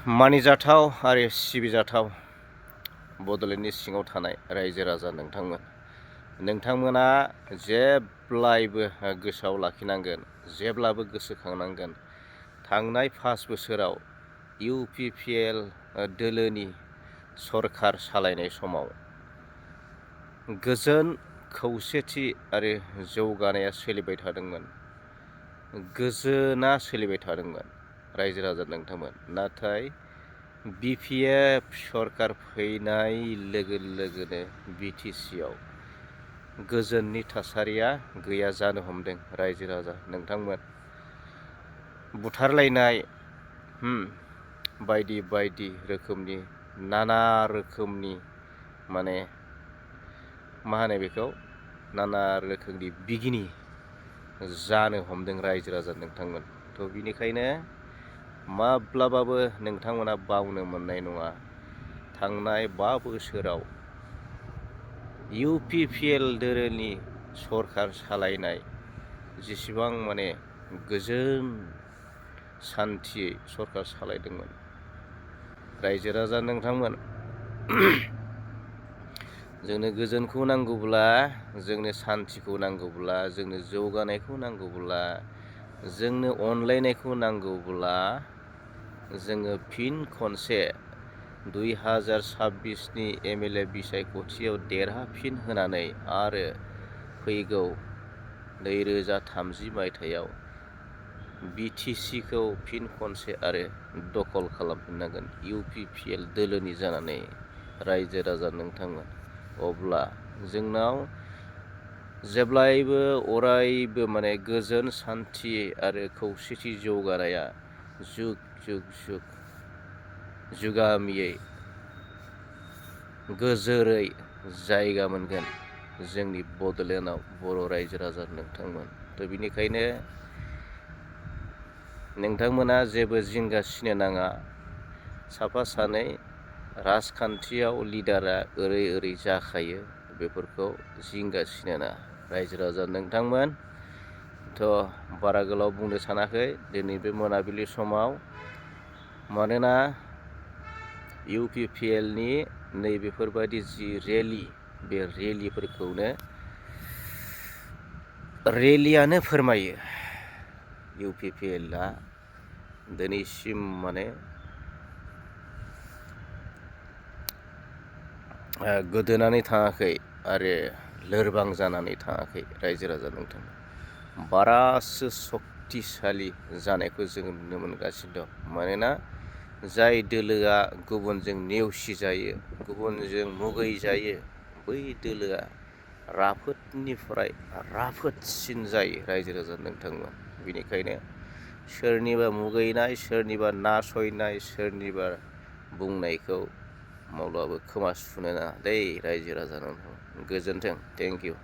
मानिजाथाव आरो सिबिजाथाव बड'लेण्डनि सिङाव थानाय रायजो राजा नोंथांमोना जेब्लायबो गोसोआव लाखिनांगोन, जेब्लाबो गोसोखांनांगोन। थांनाय 5 बोसोराव UPPL दोलोनि सरखार सालायनाय समाव गोजोन, खौसेथि आरो जौगानाया सोलिबाय थादोंमोन, गोजोना सोलिबाय थादोंमोन रायजो राजा नोंथांमोन। नाथाय BPF सरखार फैनाय लोगो लोगोनो BTCआव गोजोननि थासारिया गैया जानो हमदों रायजो राजा नोंथांमोन। बुथारलायनाय, बायदि बायदि रोखोमनि नाना रोखोमनि माने मा होनो बेखौ, नाना रोखोमनि बिगिनि जानो हमदों रायजो राजा नोंथांमोन। थ' बिनिखायनो माब्लाबाबो नोंथांमोना बावनो मोननाय नङा। थांनाय 5 बोसोराव UPPL दोलोनि सरखार सालायनाय जेसेबां माने गोजोन सान्थियै सरखार सालायदोंमोन रायजो राजा नोंथांमोन। जोंनो गोजोनखौ नांगौब्ला, जोंनो सान्थिखौ नांगौब्ला, जोंनो जौगानायखौ नांगौब्ला, जोंनो अनलायनायखौ नांगौब्ला, जोङो फिन खनसे 2026नि MLA बिसायख'थियाव देरहाफिन होनानै आरो फैगौ 2030 मायथाइयाव BTCखौ फिन खनसे आरो दखल खालामफिननांगोन UPPL दोलोनि जानानै रायजो राजा नोंथांमोन। अब्ला जोंनाव जेब्लायबो अरायबो माने गोजोन, सान्थि आरो खौसेथि जौगानाया जुग जुग जुग जुगामियै गोजोरै जायगा मोनगोन जोंनि बड'लेण्डआव बर' रायजो राजा नोंथांमोन। थ' बिनिखायनो नोंथांमोना जेबो जिंगासिनो नाङा। साफा सानै राजखान्थियाव लिडारा ओरै जाखायो, बेफोरखौ जिंगासिनो नाङा रायजो राजा नोंथांमोन। थ' बारा गोलाव बुंनो सानाखै दिनै बे मोनाबिलि समाव, मानोना UPPLनि नैबेफोरबायदि जि रेलि, बे रेलियानो फोरमायो UPPLआ दिनैसिम माने गोदोनानै थाङाखै आरो लोरबां जानानै थाङाखै रायजो राजा नोंथांमोन। बारासो सक्तिसालि जानायखौ जों नुनो मोनगासिनो दं। मानोना जाय दोलोआ गुबुनजों नेवसिजायो, गुबुनजों मुगैजायो, बै दोलोआ राफोदनिफ्राय राफोदसिन जायो रायजो राजा नोंथांमोन। बेनिखायनो सोरनिबा मुगैनाय, सोरनिबा नासयनाय, सोरनिबा बुंनायखौ माब्लाबाबो खोमा सुनो नाङा दै रायजो राजा नोंथांमोन। गोजोन्थों, थेंक इउ।